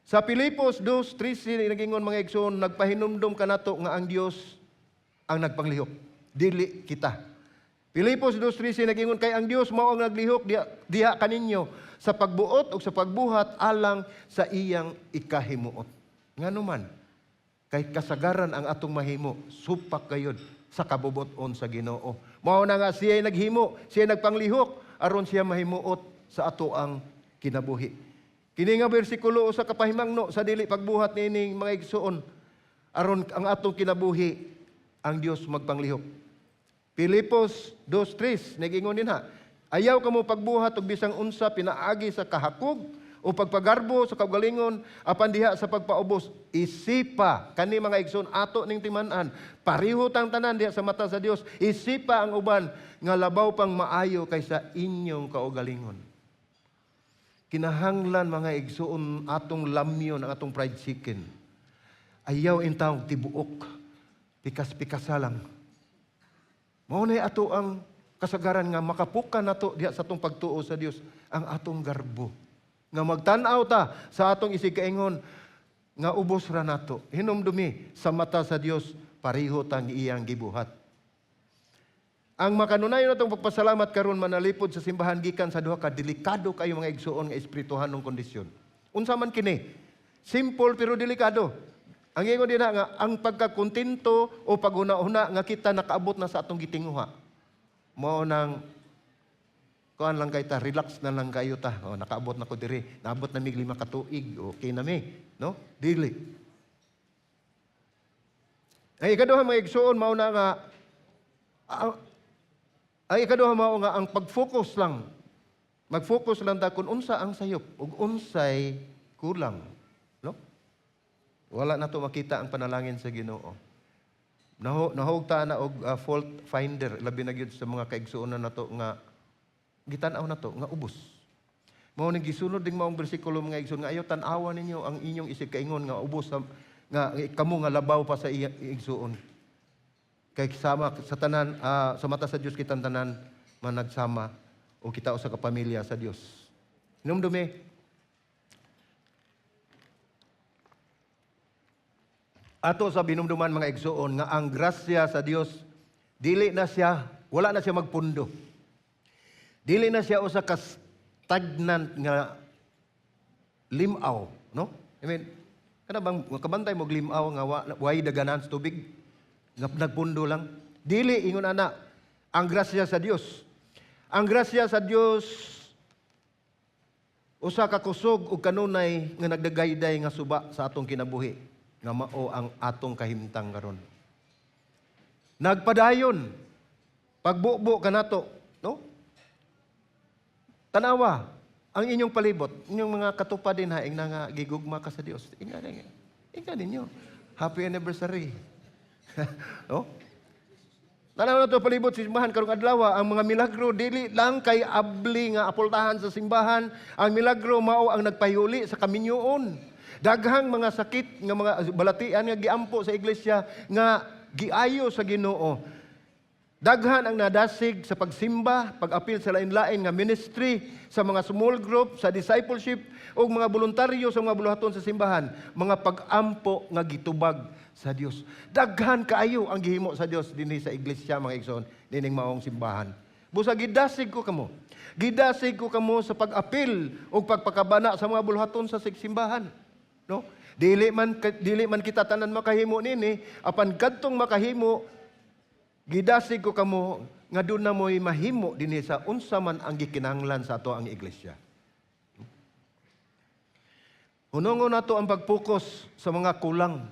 Sa Filipos 2:13 nagingon, mga igsuon, nagpahinumdom kanato nga ang Dios ang nagpanglihok, dili kita. Filipos 2:13 nagingon, "Kay ang Dios mao ang naglihok diha kaninyo sa pagbuot ug sa pagbuhat alang sa iyang ikahimuot." Ngano man kay kasagaran ang atong mahimo supak gayud sa kabubut-on sa Ginoo. Mao na nga siya naghimo, siya nagpanglihok aron siya mahimuot sa ato ang kinabuhi. Kini nga bersikulo usa ka pahimangno sa dili pagbuhat niining, mga igsuon, aron ang atong kinabuhi ang Dios magpanglihok. Filipos 2:3 nagingon dinha, "Ayaw kamo pagbuhat og bisang unsa pinaagi sa kahakog o pagpagarbo sa kaugalingon, apan diha sa pagpaubos, isipa." Kani, mga igsoon, ato ning timan-an. Pareho tang tanan diha sa mata sa Dios. Isipa ang uban nga labaw pang maayo kaysa inyong kaugalingon. Kinahanglan, mga igsoon, atong lamyon ang atong fried chicken. Ayaw intawong tibuok. Pikas-pikasa lang. Mao na ato ang kasagaran nga makapukan nato diha sa atong pagtuo sa Dios ang atong garbo. Nga magtan-aw ta sa atong isig kaingon nga ubos ra nato. Hinumdumi, sa mata sa Dios pareho tang iyang gibuhat. Ang makanunayon natong pagpasalamat karon manalipod sa simbahan gikan sa duha ka delikado kayo, mga igsuon, nga espirituhanong kondisyon. Unsa man kini? Simple pero delikado. Ang ingon dinha nga ang pagkakontento o paghuna-huna nga kita nakaabot na sa atong gitinguha. Mao nang kuan lang kay ta, relax na lang kayo ta. "Oh, nakaabot na ko diri. Naabot na mig 5 ka tuig. Okay na mi." No? Dili. Ang ikaduha, mga igsuon, mao na nga ang ikaduha mao nga ang pag-focus lang. Mag-focus lang ta kung unsa ang sayop ug unsay kulang. No? Wala na to makita ang panalangin sa Ginoo. Nahog ta na og fault finder, labi na gyud sa mga kaigsuonan nato nga gitan-aw nato nga ubos. Mao ning gisunod ding maong bersikulo, mga igsoon, nga ayaw tan-awa ninyo ang inyong isig kaingon nga ubos sa nga kamo nga labaw pa sa igsuon. Kay sama sa tanan, sa mata sa Dios kitang tanan managsama o kita usa ka pamilya sa Dios. Hinumdumi, ato sa binumduman, mga igsuon, nga ang grasya sa Dios dili na siya, wala na siya magpundo. Dili na siya usa ka stagnant nga limaw, no? I mean, kana bang kabantay mo limaw nga way daganan sa tubig nga nagpundo lang? Dili ingon ana ang grasya sa Dios. Ang grasya sa Dios usa ka kusog ug kanunay nga nagdagayday nga suba sa atong kinabuhi nga mao ang atong kahimtang karon. Nagpadayon pagbubo kanato, no? Tanawa ang inyong palibot, inyong mga katupad din ha, ingna nga gigugma ka sa Dios. Ingna ingna ninyo. Happy anniversary. No? Tanawa na to palibot sa simbahan karong adlaw, ang mga milagro dili lang kay abli nga apultahan sa simbahan, ang milagro mao ang nagpahuli sa kaminyoon. Daghang mga sakit nga mga balatian nga giampo sa iglesia nga giayo sa Ginoo. Daghan ang nadasig sa pagsimba, pag-apil sa lain-lain nga ministry, sa mga small group, sa discipleship, o mga voluntaryo sa mga buluhaton sa simbahan, mga pag-ampo nga gitubag sa Dios. Daghan kaayo ang gihimo sa Dios dinhi sa iglesia, mga igsoon, nining maong simbahan. Busa gidasig ko kamo. Gidasig ko kamo sa pag-apil ug pagpakabana sa mga buluhaton sa simbahan. No? Dili man kita tanan makahimo nini, apan kadtong makahimo, gidasig ko kamo nga doon na mo'y mahimo dinhi sa unsa man ang gikinahanglan sa ato ang iglesia. Hunongon nato ang pag-focus sa mga kulang.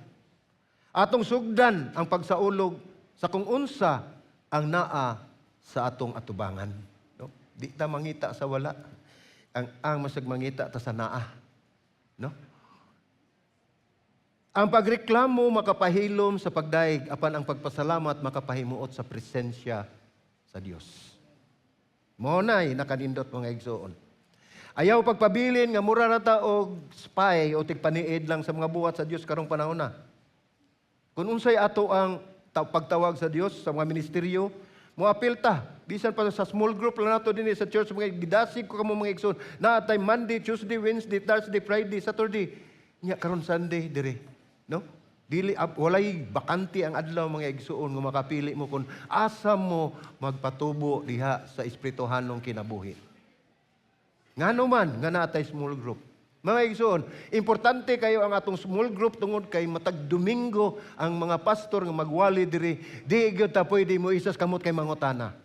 Atong sugdan ang pagsaulog sa kung unsa ang naa sa atong atubangan. No? Di ta mangita sa wala. Ang masag mangita ta sa naa. No? Ang pagreklamo makapahilom sa pagdaig, apan ang pagpasalamat makapahimuot sa presensya sa Dios. Mao nay nakanindot, mga igsoon. Ayaw pagpabilin nga mura na ta og spy o tigpaniid lang sa mga buhat sa Dios karong panahon na. Kung unsay ato ang pagtawag sa Dios sa mga ministeryo, moapil ta. Bisan pa sa small group lang nato dinhi sa church, mga gidasig ko kamo, mga igsoon. Naa tay Monday, Tuesday, Wednesday, Thursday, Friday, Saturday. Nya karon Sunday dire. No? Dili walay bakante ang adlaw, mga igsoon, nga makapili mo kung asa mo magpatubo diha sa espirituhanong kinabuhi. Ngano man nga naa tay small group? Mga igsoon, importante kayo ang atong small group tungod kay matag Domingo ang mga pastor nga magwali diri, di gyud ta pwede mo isas kamot kay mangutana.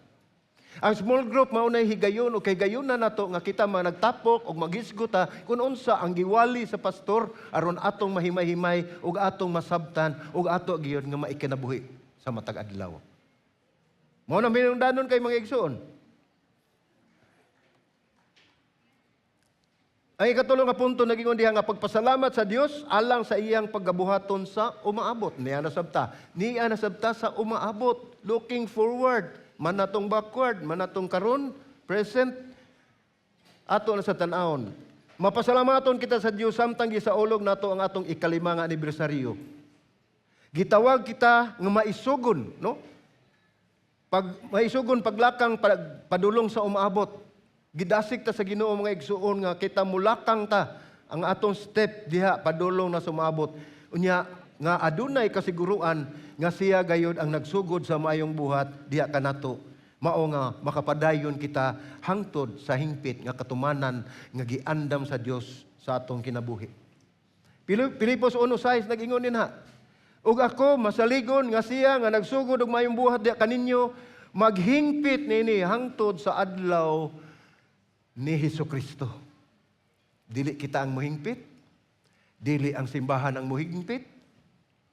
Ang small group mao nay higayon o kay gayon na nato nga kita mga nagtapok og maghisgot ta kung unsa ang giwali sa pastor aron atong mahimay-himay ug atong masabtan ug ato gyud nga maikinabuhi sa matag adlaw. Mao na minungdanon kay, mga igsoon. Ang ikatulo nga punto, nagingon diha nga pagpasalamat sa Dios alang sa iyang paggabuhaton sa umaabot. Niya nasabta. Niya nasabta sa umaabot. Looking forward. Man natong backward, man natong karon, present, ato na sa tan-awon. Mapasalamaton kita sa Dios samtang gisaulog nato ang atong ikalima nga anibersaryo. Gitawag kita nga maisugon, no? Pag maisugon paglakang padulong sa umaabot. Gidasig ta sa Ginoo, mga igsuon, nga kita mulakang ta ang atong step diha padulong na sa umaabot. Unya nga adunay kasiguruan nga siya gayod ang nagsugod sa maayong buhat diha kanato. Mao nga makapadayon kita hangtod sa hingpit nga katumanan nga giandam sa Dios sa atong kinabuhi. Pilipos 1:6 nag-ingon dinha. "Ug ako masaligon nga siya nga nagsugod og maayong buhat diha kaninyo maghingpit nini hangtod sa adlaw ni Hesus Kristo." Dili kita ang mohingpit, dili ang simbahan ang mohingpit,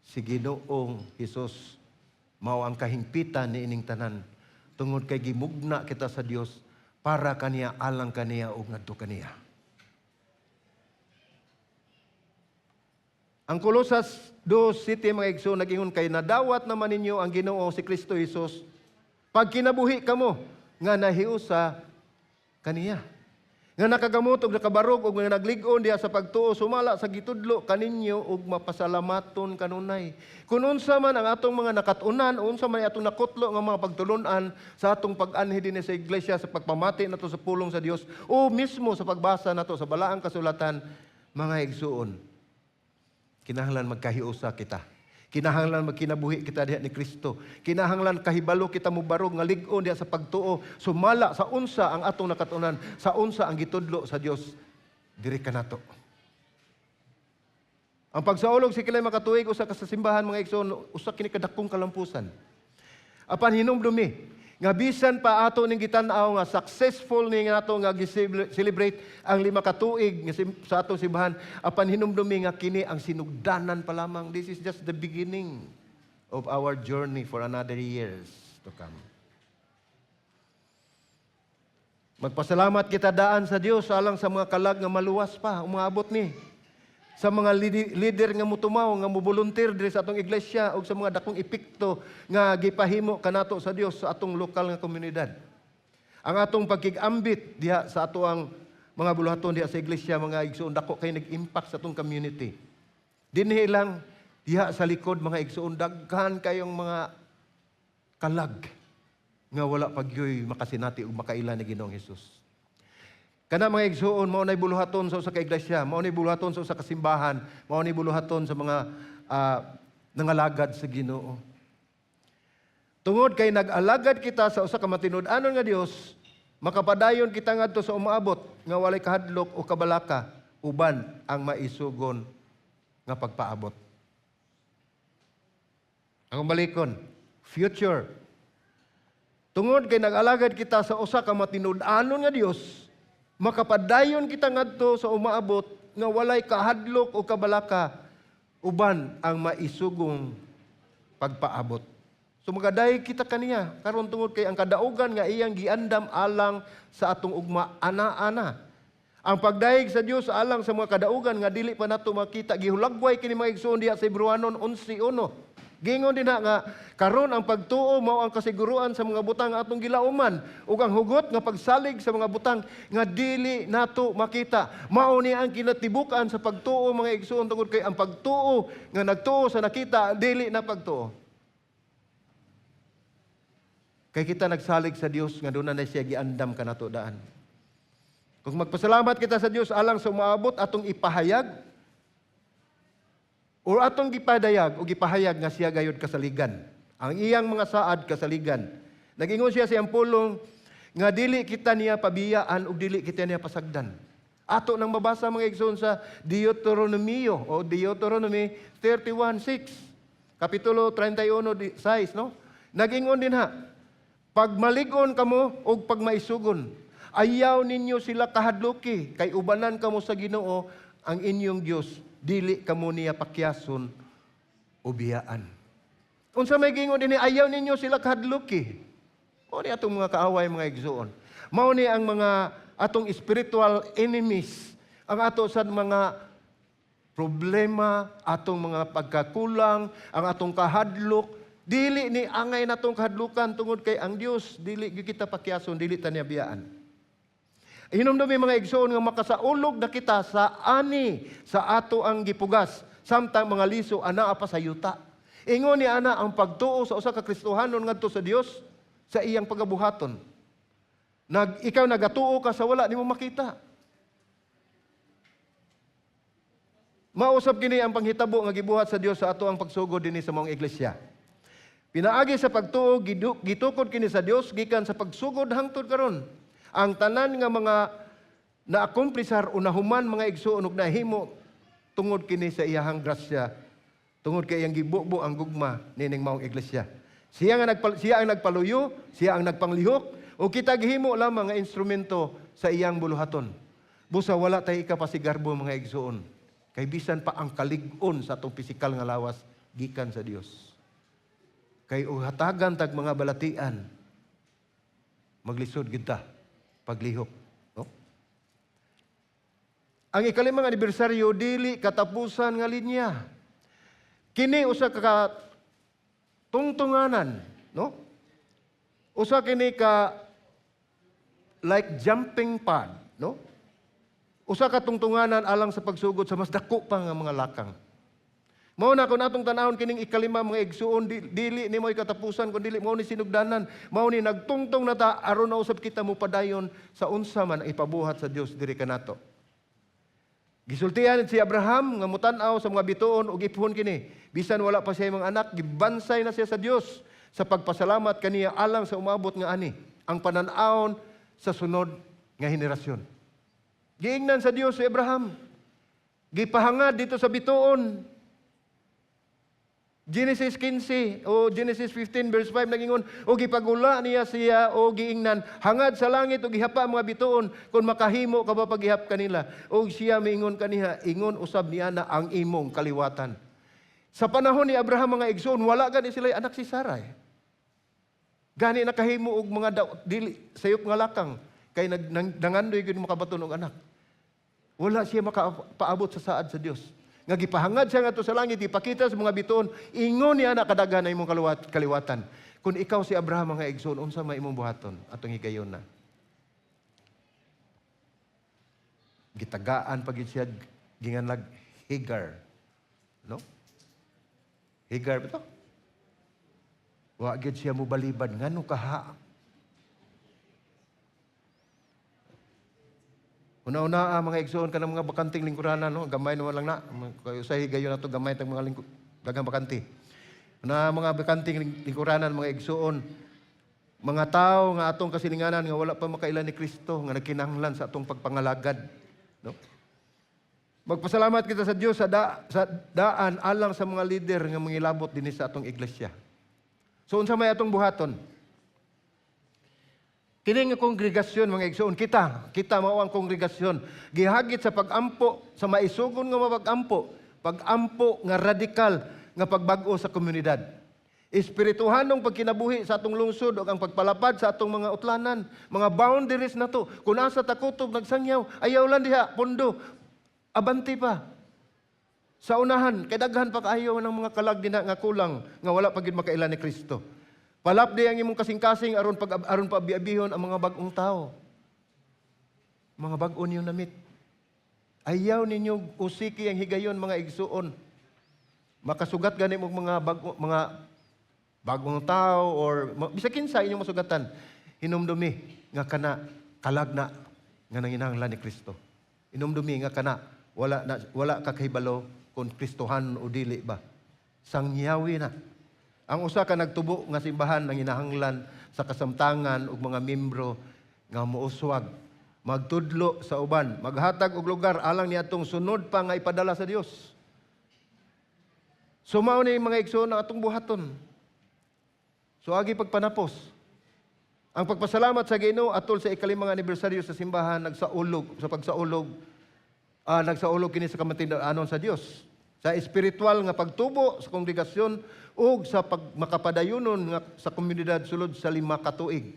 si Ginoong Hesus mao ang kahingpitan niining tanan tungod kay gimugna kita sa Dios para kaniya, alang kaniya ug ngadto kaniya. Ang Kolosas 2:7, mga igsoon, nag-ingon kay nadawat naman ninyo ang Ginoo si Kristo Jesus pag kinabuhi kamo nga nahiusa kaniya. Nga nakagamot og nakabarog og nga naglig-on diha sa pagtuo sumala sa gitudlo kaninyo ug mapasalamaton kanunay. Kun unsa man ang atong mga nakat-unan, unsa man atong nakutlo nga mga pagtulun-an sa atong pag-anhi dinhi sa iglesia, sa pagpamati nato sa pulong sa Dios o mismo sa pagbasa nato sa balaang kasulatan, mga igsuon, kinahanglan magkahiusa kita. Kinahanglan magkinabuhi kita diha ni Kristo. Kinahanglan kahibalo kita mobarog nga lig-on diha sa pagtuo, sumala sa unsa ang atong nakatunan, sa unsa ang gitudlo sa Dios diri kanato. Ang pagsaulog sa ikalima ka tuig usa ka sa simbahan, mga igsoon, usa kini kadakong kalampusan. Apan hinumdumi nga bisan pa ato ning gitan-aw nga successful ni nga ato nga gi-celebrate ang 5 ka tuig nga sa atong simbahan, apan hinumdumi nga kini ang sinugdanan pa lamang. This is just the beginning of our journey for another years to come. Magpasalamat kita daan sa Dios alang sa mga kalag nga maluwas pa, umaabot ni. Sa mga leader nga mutumaw, nga mubolunteer diri sa atong iglesia ug sa mga dakong epekto nga gipahimo kanato sa Dios sa atong lokal nga komunidad. Ang atong pagkig-ambit diha sa ato ang mga buluhaton diha sa iglesia, mga igsoon, dako kay nag-impact sa atong community. Dinhi lang diha sa likod, mga igsoon, daghan kayong mga kalag nga wala pagyoy makasinati ug makaila ni Ginoong Hesus. Kana, mga igsuon, mao nay buluhaton sa usa ka iglesia, mao nay buluhaton sa usa ka simbahan, mao nay buluhaton sa mga nangalagad sa Ginoo. Tungod kay nag-alagad kita sa usa ka matinud-anon nga Dios, makapadayon kita ngadto sa umaabot nga walay kahadlok o kabalaka uban ang maisugon nga pagpaabot. Ang balikon, future. Tungod kay nag-alagad kita sa usa ka matinud-anon nga Dios, makapadayon kita ngadto sa umaabot nga walay kahadlok o kabalaka uban ang maisugong pagpaabot. So magaday kita kaniya karon tungod kay ang kadaugan nga iyang giandam alang sa atong ugma ana-ana. Ang pagdayeg sa Dios alang sa mga kadaugan nga dili pa nato makita, gihulagway kini, mga igsoon, diha sa Hebrewanon 11:1. Gingon din na nga karon ang pagtuo mao ang kasiguruan sa mga butang nga atong gilauman ug ang hugot nga pagsalig sa mga butang nga dili nato makita. Mao ni ang kinatibukan sa pagtuo, mga igsuon, tungod kay ang pagtuo nga nagtuo sa nakita, dili na pagtuo. Kay kita nagsalig sa Dios nga duna na siya giandam kanato daan. Kung magpasalamat kita sa Dios alang sa umaabot, atong ipahayag or atong gipadayag o gipahayag nga siya gayod kasaligan. Ang iyang mga saad kasaligan. Nagingon siya sa iyang pulong nga dili kita niya pabiyaan ug dili kita niya pasagdan. Ato nang mabasa, mga igsoon, sa Deuteronomio o Deuteronomy 31:6. Kapitulo 31:6, no? Nagingon din ha, "Pagmalig-on kamo ug pagmaisugon, ayaw ninyo sila kahadluki, kay ubanan kamo sa Ginoo ang inyong Dios, dili kamo niya pakyason o biyaan." Unsa may gingon dinhi, ayaw ninyo sila kahadluki? Mao ni atong mga kaaway, mga igsoon. Mao ni ang mga atong spiritual enemies, ang ato sa mga problema, atong mga pagkakulang, ang atong kahadlok. Dili ni angay natong kahadlukan tungod kay ang Dios dili gyud kita pakyason, dili ta niya biyaan. Hinumdumi, mga igsoon, nga makasaulog na kita sa ani sa ato ang gipugas samtang mga liso anaa pa sa yuta. Ingon ni ana ang pagtuo sa usa ka Kristohanon ngadto sa Dios sa iyang pagabuhaton. Ikaw nagatuo ka sa wala nimo makita. Mausab kini ang panghitabo nga gibuhat sa Dios sa ato ang pagsugod dinhi sa maong iglesia. Pinaagi sa pagtuo, gitukod kini sa Dios gikan sa pagsugod hangtod karon. Ang tanan nga mga naakomplisar o nahuman, mga igsuon, ug nahimo tungod kini sa iyahang grasya, tungod kay iyang gibubo ang gugma nining maong iglesia. Siya ang nagpaluyo, siya ang nagpanglihok, ug kita gihimo lamang nga instrumento sa iyang buluhaton. Busa wala tay ikapasigarbo, mga igsuon. Kay bisan pa ang kalig-on sa atong pisikal nga lawas gikan sa Dios. Kay og hatagan tag mga balatian, maglisod gid ta paglihok, no? Ang ikalimang anibersaryo dili katapusan nga linya. Kini usa ka tungtunganan, no? Usa kini ka like jumping pad, no? Usa ka tungtunganan alang sa pagsugod sa mas dako pa nga mga lakang. Mao na kung atong tan-awon kining ikalima, mga igsuon, dili ni mo'y katapusan kun dili mao ni sinugdanan. Mao ni nagtungtong na ta aron na usab kita mo padayon sa unsa man ang ipabuhat sa Dios diri kanato. Gisultihan si Abraham nga mutan-aw sa mga bituon ug iphon kini. Bisan wala pa siya mga anak, gibansay na siya sa Dios sa pagpasalamat kaniya alang sa umabot nga ani, ang panan-awon sa sunod nga henerasyon. Giingnan sa Dios si Abraham. Gipahangad dito sa bituon. Genesis 15 o Genesis 15 verse 5 nagingon, "O gipagula niya siya o giingnan, hangad sa langit o gihapa ang mga bituon kung makahimo ka ba paghihap kanila." O siya miingon kaniha, "Ingon usab niya na ang imong kaliwatan." Sa panahon ni Abraham, mga igsoon, wala gani sila anak si Sarah. Gani nakahimo og mga dili sayop nga lakang kay nangandoy gyud makabaton og anak. Wala siya makapaabot sa saad sa Dios. Nga gipahangad siya ngadto sa langit, ipakita sa mga bituon, ingon niya na kadaghan na imong kaliwatan. Kung ikaw si Abraham, mga igsoon, unsa may imong buhaton atong higayon na? Gitagaan pag siya ginganlag Hagar. No? Hagar ba to? Wa gyud siya mobalibad ngano kaha. Una-una mga igsoon, kanang mga bakanting lingkuranan, no, gamay naman lang na. Kay usahay gayon nato gamay tag mga daghang bakante. Una mga bakanting lingkuranan, mga igsoon, mga tao nga atong kasilinganan nga wala pa makaila ni Kristo nga nagkinahanglan sa atong pagpangalagad, no? Magpasalamat kita sa Dios sa daan alang sa mga lider nga mangilabot dinhi sa atong iglesia. So unsa may atong buhaton? Kini nga kongregasyon, mga igsoon, kita mao ang kongregasyon gihagit sa pag-ampo sa maisugon nga mapag-ampo, pag-ampo nga radikal nga pagbag-o sa komunidad. Espirituhanong pagkinabuhi sa atong lungsod ug ang pagpalapad sa atong mga utlanan, mga boundaries nato. Kung asa ta kutob nagsangyaw, ayaw lang diha pondo, abanti pa. Sa unahan, kay daghan pa kaayo ng mga kalag dinha nga kulang nga wala pa gyud makaila ni Kristo. Palapdi ang imong kasing-kasing aron paabi-abihon ang mga bag-ong tao. Mga bag-o niyo na-meet. Ayaw ninyo usiki ang higayon, mga igsuon. Makasugat gani mo mga bagong tao or bisag kinsa inyong masugatan. Hinumdumi nga kana kalag na nga nanginahanglan ni Kristo. Hinumdumi nga kana wala na, wala ka kahibalo kung Kristohan o dili ba. Sangyawi na. Ang usa ka nagtubo nga simbahan nanginahanglan sa kasamtangan ug mga membro nga mouswag, magtudlo sa uban, maghatag og lugar alang niadtong sunod pa nga ipadala sa Dios. So mao ni, mga igsoon, ang atong buhaton. So agi pagpanapos. Ang pagpasalamat sa Ginoo atol sa ikalimang anibersaryo sa simbahan nagsaulog sa pagsaulog nagsaulog kini sa kamatinuod-anon sa Dios, sa espiritual nga pagtubo sa kongregasyon ug sa pagmakapadayonon nga sa komunidad sulod sa 5 ka tuig.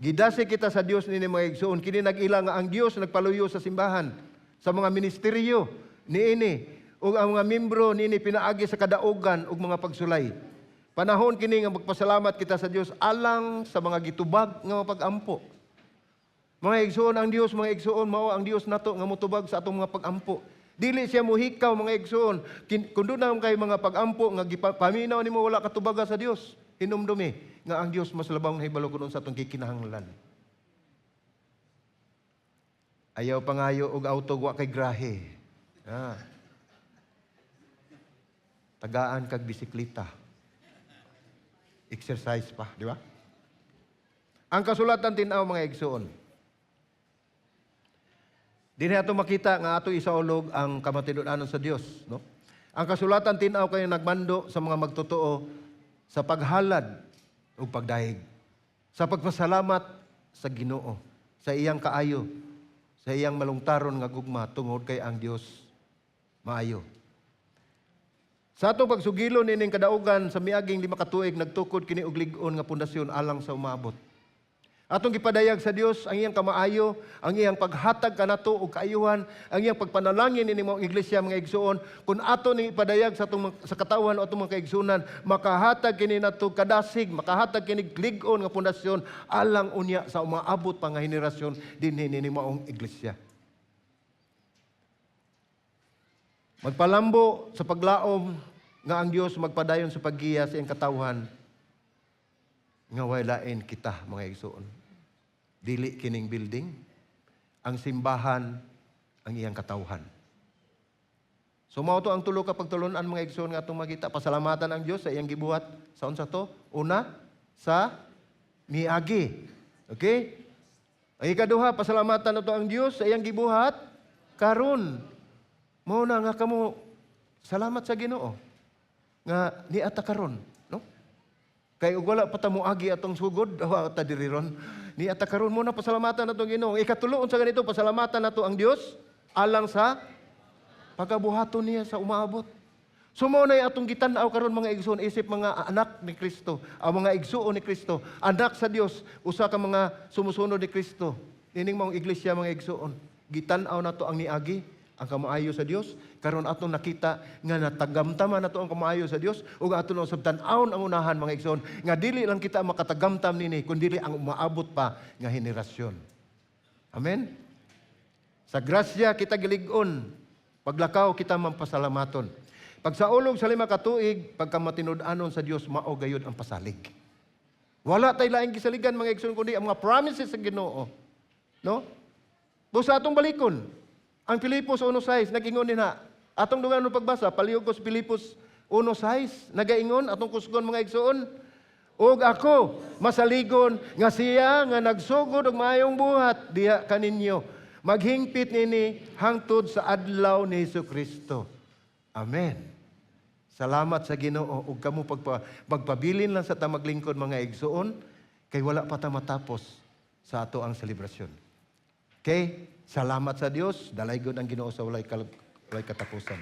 Gidasig kita sa Dios nini, mga igsoon. Kini nag-ila nga ang Dios nagpaluyo sa simbahan, sa mga ministeryo niini ug ang mga membro niini pinaagi sa kadaugan ug mga pagsulay. Panahon kini nga magpasalamat kita sa Dios alang sa mga gitubag nga mga pag-ampo. Mga igsoon, ang Dios, mga igsoon, mao ang Dios nato nga motubag sa atong mga pag-ampo. Dili siya mohikaw, mga igsoon. Kung duna kay mga pag-ampo nga gipaminaw nimo wala katubaga sa Dios, hinumdumi nga ang Dios mas labaw nahibalo kun unsa atong gikinahanglan. Ayaw pangayo og auto wa kay grahe. Ah. Tagaan kag bisikleta. Exercise pa, di ba? Ang kasulatan, tin-aw, mga igsoon. Dinhi ato makita nga ato isaulog ang kamatinud-anon sa Dios, no? Ang kasulatan, tin-aw, kay nagmando sa mga magtotoo sa paghalad ug pagdayeg, sa pagpasalamat sa Ginoo, sa iyang kaayo, sa iyang malungtaron nga gugma, tungod kay ang Dios maayo. Sa atong pagsugilon nining kadaugan sa miaging 5 ka tuig, nagtukod kini og lig-on nga pundasyon alang sa umaabot. Atong gipadayag sa Dios ang iyang kamaayo, ang iyang paghatag kanato og kaayuhan, ang iyang pagpanalangin ini maong iglesia, mga igsuon. Kung ato ning ipadayag sa atong sa katawhan o atong mga kaigsuonan, makahatag kini nato kadasig, makahatag kini lig-on nga pundasyon alang unya sa umaabot pa nga henerasyon dinhi nini maong iglesia. Magpalambo sa paglaom nga ang Dios magpadayon sa paggiya sa iyang katawhan nga way lain kita, mga igsuon. Dili kining building, ang simbahan ang iyang katawhan. So mao to ang tulo ka pagtulunan, mga igsoon, nga atong makita. Pasalamatan ang Dios sa iyang gibuhat sa unsa to? Una, sa miagi. Okay? Ang ikaduha, pasalamatan nato ang Dios sa iyang gibuhat karon. Mao na nga kamo, salamat sa Ginoo nga niata karon, no? Kay ug wala pa ta moagi atong sugod, wa ta diri ron. Niata karon mo na, pasalamatan nato ang Ginoo. Ikatulo, unsa ganito, pasalamatan nato ang Dios alang sa pagabuhaton niya sa umaabot. So mao na atong gitan-aw karon, mga igsoon, isip mga anak ni Kristo, ang mga igsuon ni Kristo, anak sa Dios, usa ka mga sumusunod ni Kristo. Nining maong iglesia, mga igsuon, gitan-aw nato ang niagi, ang kamaayo sa Dios. Karon atong nakita nga natagamtaman nato ang kamaayo sa Dios ug ato na usab tan-awon ang unahan, mga igsoon, nga dili lang kita makatagamtam nini kundi ang umaabot pa nga henerasyon. Amen. Sa grasya kita gilig-on, paglakaw kita mampasalamaton. Pagsaulog sa 5 ka tuig, pagkamatinud-anon sa Dios, mao gayud ang pasalig. Wala tay laing gisaligan, mga igsoon, kundi ang mga promises sa Ginoo. No? Busa atong balikon. Ang Filipos 1:6 nag-ingon din ha. Atong dungan pagbasa, palihog ko sa Filipos 1:6, nagaingon atong kusgon, mga igsoon. "Ug ako masaligon nga siya nga nagsugod og maayong buhat diha kaninyo, maghingpit nini hangtod sa adlaw ni Kristo." Amen. Salamat sa Ginoo ug kamo pagpabilin lang sa ta maglingkod, mga igsoon, kay wala pa ta matapos sa ato ang selebrasyon. Okay? Salamat sa Dios, dalaygon ang Ginoo sa walay katapusan.